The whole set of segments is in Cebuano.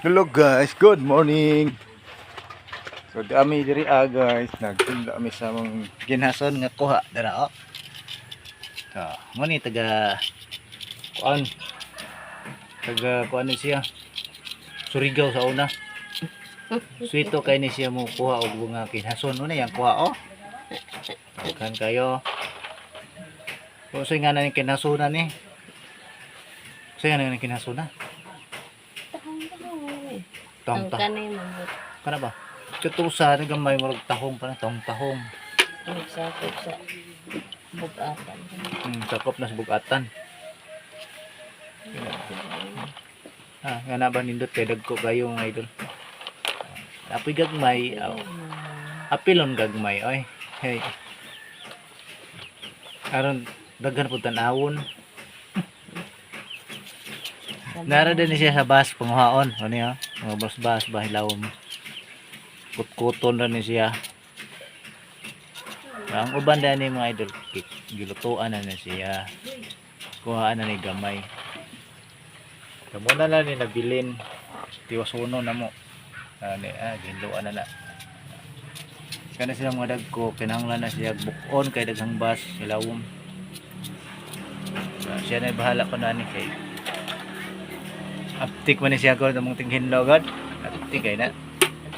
Hello guys, good morning. So kami diri ah guys, nagtunda kami sa among ginhason nga kuha dara oh. So, mo ni taga kuan. Taga kuan ni siya. Surigao sa una. Swito kay ni siya mo kuha og mga kinhason mo ni yang kuha oh. Daghan kayo. Kung sa nga na ni kinhasona ni. Sa nga na ni kinhasona. Ang Tong ta. kanay mamut. Kana ba? Katusa ni gamay murag tahong pa na tong tahong. Nagsakop sa bugatan. Sakop na sa bugatan. Ah, nga na ba nindot kay dagko kayo mga idol. Apoy gagmay, aw, apilon gagmay oy. Hey. Aron daghan pud tan-awon. Nara din ni siya sa bus panguhaon. Ano niya? Mga bus-bus ba hilawom. Kutkuton ra ni siya. Ang uban dani ni mga idol, gilutuan na ni siya. Kuhaan na ni gamay. Kamo na lang ni nabilin. Tiwasuno na mo. Ani ah, ginluan na na. Kana sila mga dagko, kinahanglan na siya bukon kay daghang bus hilawom. Ah, siya na bahala ko na ni kay Aptik man ni siya ko among tinghinlo god. Aptik kay na.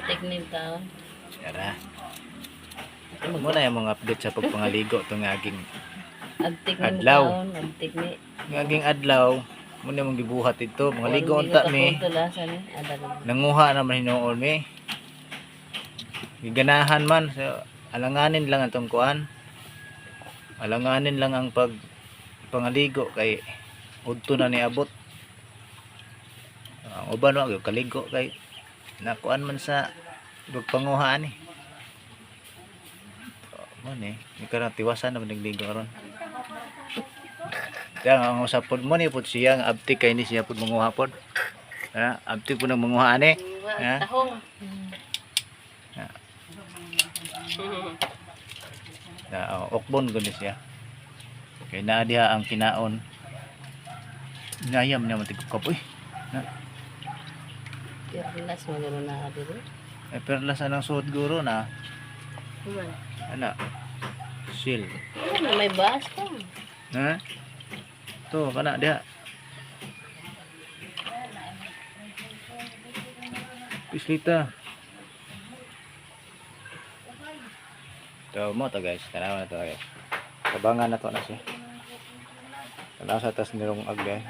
Tek ni taon. Tara. Mo na yung mga update sa pagpangaligo itong aging Agtik ni Adlaw. taon, agtik ni. Aging adlaw mo na mong gibuhat ito. Mga ligo unta mi. Nanguha naman hinuon mi. Giganahan man so, alanganin lang atong kuan. Alanganin lang ang pag pangaligo kay udto na niabot. Ang uban wa gyud kaligo kay nakuan man sa pagpanguha ani. Mo ni, ni karon tiwasan na man nagligo karon. Kaya ang usapod mo ni pud siya nga abtik kay ni siya pud manguha pod. Ha, abtik pud nang manguha ani. Ha? Tahong. Na oh, okbon gud ni siya. Kay naa diha ang kinaon. Nayam niya matigkap uy. Pirlas mo gano'n na dito. Ay perlas anang suot guro na. Human. Ana. Seal. Ano, may bus pa. Ha? To kana diha. Pislita. To mo to guys, tanawa na to guys. Tabangan na to na siya. Tanaw sa tas nirong agay.